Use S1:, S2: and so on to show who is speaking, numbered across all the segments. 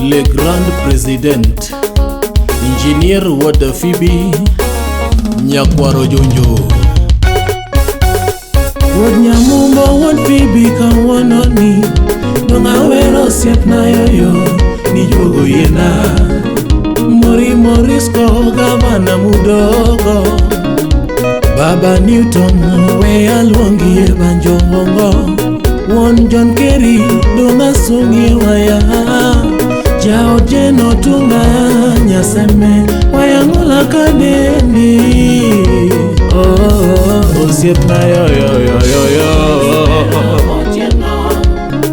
S1: Le Grand President Engineer Wuod Phoebe Nyakwaro Jonjo.
S2: Wuod Nyamumbo, wuod Phoebe, kawuono ni dong' awero osiepna yoyo ni juogo yiena. Mori Morisco, gavana mudogo. Baba Newton, we aluongi e banjo wongo. Wuon John Kerry, dong' asungi waya. Jaod Jeno Tunga, Nyaseme, wayang'ula kadendi. Oh, oh, osiepna yo yo yo yo yo.
S3: Otieno,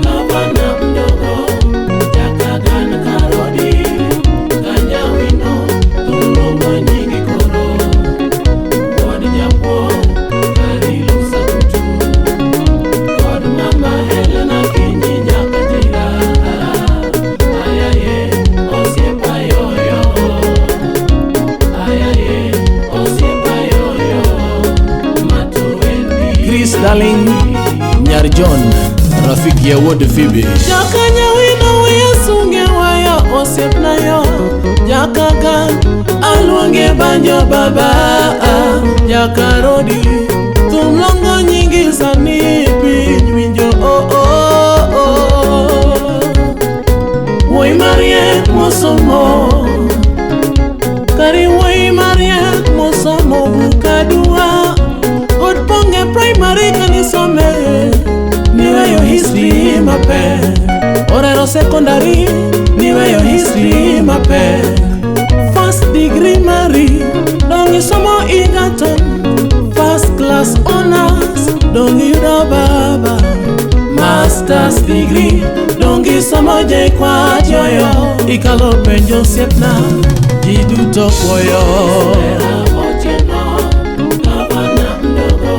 S3: gavana mdogo, Jakagan Karodi, Kanyawino, Thumlongo nyingi koro, Wuod Japuo, Karilu Sakutu, kod Mama Helena Kinyi Nyakatira. Ayaye, osiepa yoyo. Ayaye, osiepa yoyo. Matuwendi.
S1: Chris Darling Nyar John, rafiki ya Wuod Phoebe.
S2: Jakanyawino weyasunge waya osiepna yo. Jakagan aluonge banjo baba. Jakarodi thum longo nyingi sani piny winjo, oh, oh, oh. Wuoyi mariek mosomo kari, wuoyi mariek mosomo bukadua od Ponge Primary kanisome niweyo history maber, orero secondary niweyo history maber, first degree mari dong' isomo Egerton, first class honors dong' iyudo baba, masters degree dong' isomo JKUAT yoyo, ikalo penjo osiepna, ji duto puoyo.
S3: Otieno, gavana mdogo,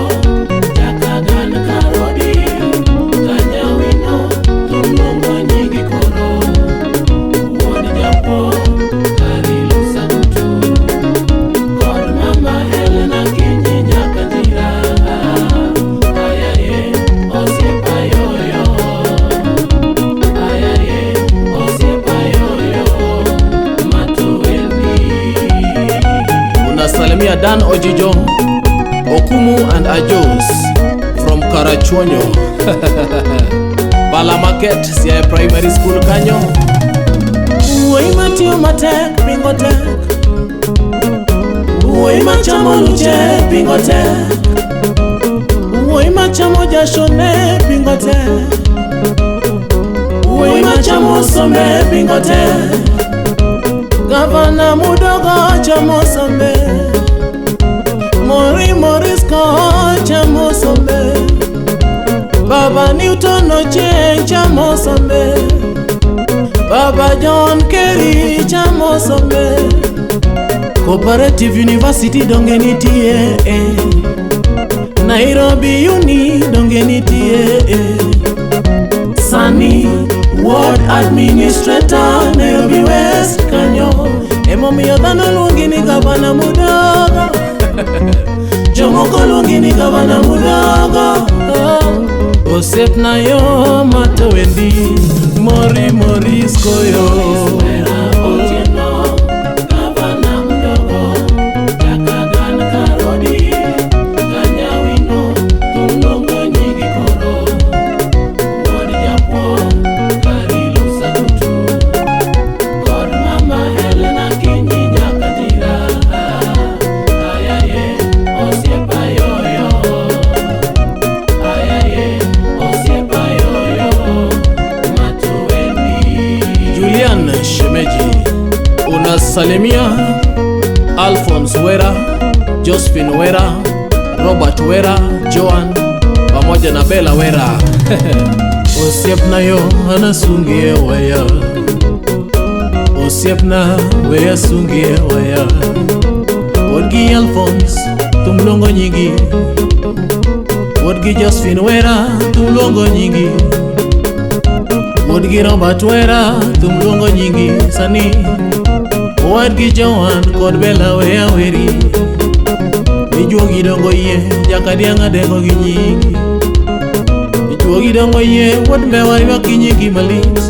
S3: Jakagan Karodi, Kanyawino, Thumlongo nyingi koro, Wuod Japuo, Karilu Sakutu, kod Mama Helena Kinyi Nyakatira. Ayaye, osiepa yoyo. Ayaye, osiepa yoyo. Matuwendi.
S1: Unasalimia Dan Ojijo, Okumu and Ajos from Karachuonyo. Bala Market, Siaya Primary School kanyo.
S2: Wuoyi matiyo matek pingo tek, wuoyi machamo luche pingo tek, wuoyi machamo jashone pingo tek, wuoyi machamo sombe pingo tek, gavana mudogo chamo sombe, Mori Morisco chamo sombe, Baba Newton Ochieng chamo sombe, Baba John Kerry chamo sombe. Cooperative University donge nitie, eh. Nairobi Uni donge nitie, eh. Sani Ward Administrator Nairobi West kanyo, emomiyo dhano luongi ni gavana mudogo, jomoko luongi ni gavana mudogo. Osiepna yo matowendi Mori Morisco yo.
S3: Otieno, gavana mdogo, Jakagan Karodi, Kanyawino, Thumlongo nyingi koro, Wuod Japuo, Karilu Sakutu, kod Mama Helena Kinyi Nyakatira. Ayaye, osiepa yoyo. Ayaye, osiepa yoyo. Matuwendi.
S1: Julian Shemeji unasalimia Alphonse Wera, Josephine Wera, Robert Wera, Joan pamoja na Bella Wera.
S2: Osiepna yo anasungie waya, osiepna we asungie waya. Wuodgi Alphonse thum luongo nyingi, wuodgi Josephine Wera thum luongo nyingi, wuodgi Robert Wera thum luongo nyingi sani, owadgi Joan kod Bella we aweri. Ijuogi dongo yie jakadiang' adengo gi nyingi, ijuogi dongo yie wuod mbewa ywak gi nyingi malit.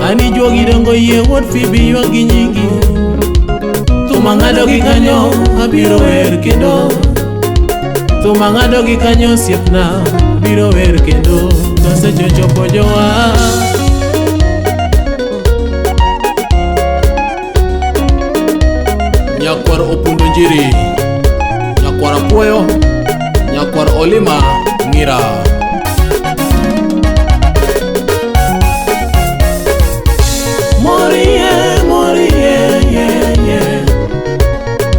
S2: Ani juogi dongo yie wuod Fibi ywak gi nyingi. Thum ang'ado gi kanyo abiro wer kendo. Thum ang'ado gi kanyo osiepna biro wer kendo. Kasechochopo jowa.
S1: Nyakwar Opundo Njiri, Nyakwar Apuoyo, Nyakwar Olima Ngira.
S2: Morie, morie, ye, ye.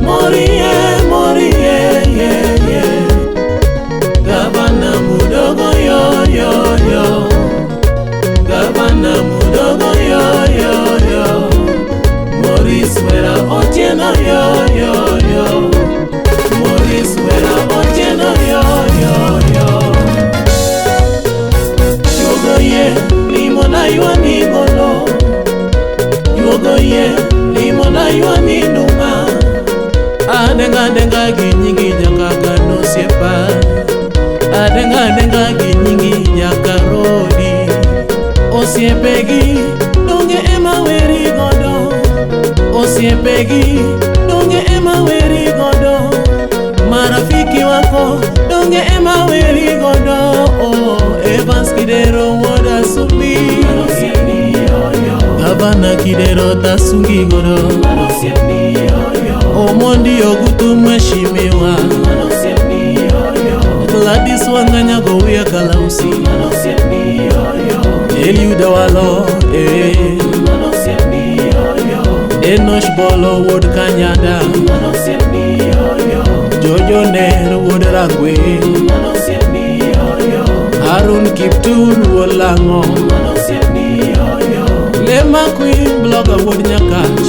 S2: Morie, morie, ye, ye. Gavana mudogo yo, yo, yo. Gavana mudogo yo, yo, yo. Maurice Wera Otieno yo, yo, yo. Maurice Wera Otieno yo, yo, yo. Juogo ye, limona ywa ni ngolo. Juogo ye, limona ywa ni nduma. Adenga denga gi nyingi nyaka nosiepa. Adenga denga gi nyingi nyaka rodi. Osiepegi donge ema weri godo. Osiepegi donge ema weri godo. Marafiki wako donge ema weri godo. Oh, Evans Kidero wuod Asumbi. Gavana Kidero tasungi godo. Omondi Ogutu mheshimiwa. Gladys Wanganya Gowia Kalausi. Eliud Owalo, eh. Enosh Bolo wuod Kanyada. Jojo Ner wuod Rangwe. Harun Kiptur wuod Lang'o. Lema Queen blogger wuod Nyakach.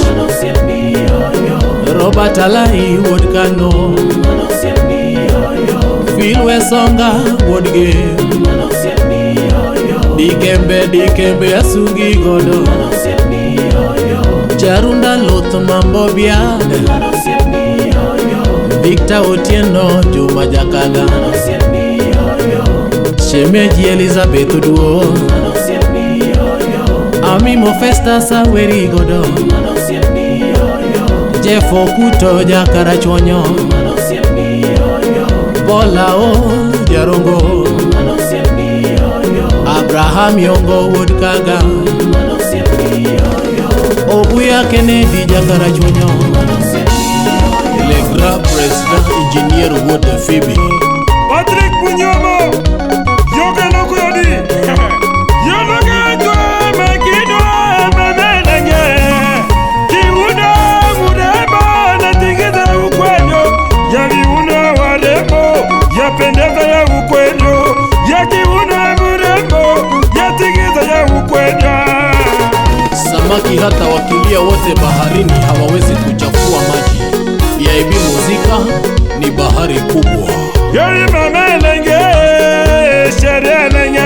S2: Robert Alai wuod Kano. Phil Wesonga wuod Gem. Dikembe Dikembe asungi godo. Jarunda Luth Mambo Biad. Victor Otieno Juma Jakaga. Shemeji Elizabeth Oduo. Amimo Festus Aweri godo. Jeff Okuto Jakarachuonyo. Bola O Jarongo. Abraham Yongo wuod Kaga. Obuya Kennedy Jakarachuonyo.
S1: Le grand président ingénieur wuod Phoebe.
S4: Patrick Bunyomo, yoga nokuyodi. Yoga makidwa mamelenge. Kiuno murembo natingiza ukwenyo. Ya viuno warembo, yapendeza ya ukwenyo. Ya kiuno murembo, yatingiza ya ukwenyo.
S1: Samaki hata wakilia wote baharini hawawezi kuchafua maji. EIB Muzika ni bahari kubwa.
S4: Yeri mamelenge, sherelenge.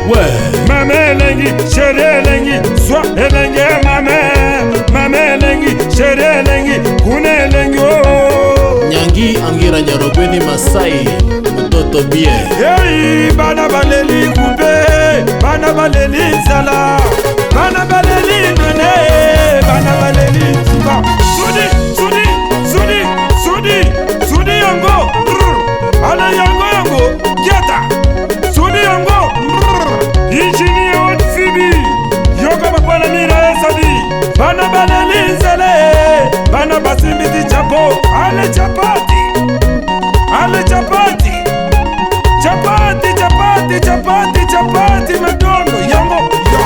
S1: We
S4: Mamelengi, sherelengi, swa elenge mame. Mamelengi, sherelengi, kunelengi oh.
S1: Nyangi Angira Nyarogweni Masai mtoto bie.
S4: Hey, bana baleli kupe, bana baleli nzala, bana baleli nene, bana baleli tsuba. Sudi, sudi, sudi, sudi, sudi yango. Ale yango yango, geta. Sudi yango. Engineer od Phoebe, yoga bapana mira esabi. Bana baleli nzele, bana basimbiti chapo, ale chapati. Ale chapati. Chapati, chapati, chapati, chapati, madondo, yango, yo.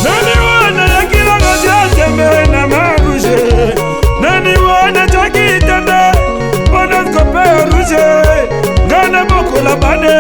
S4: Nani wana ya kila ngazi tembe na maruje. Nani wana chaki tende, bona skope ruje. Ngana boko la bane.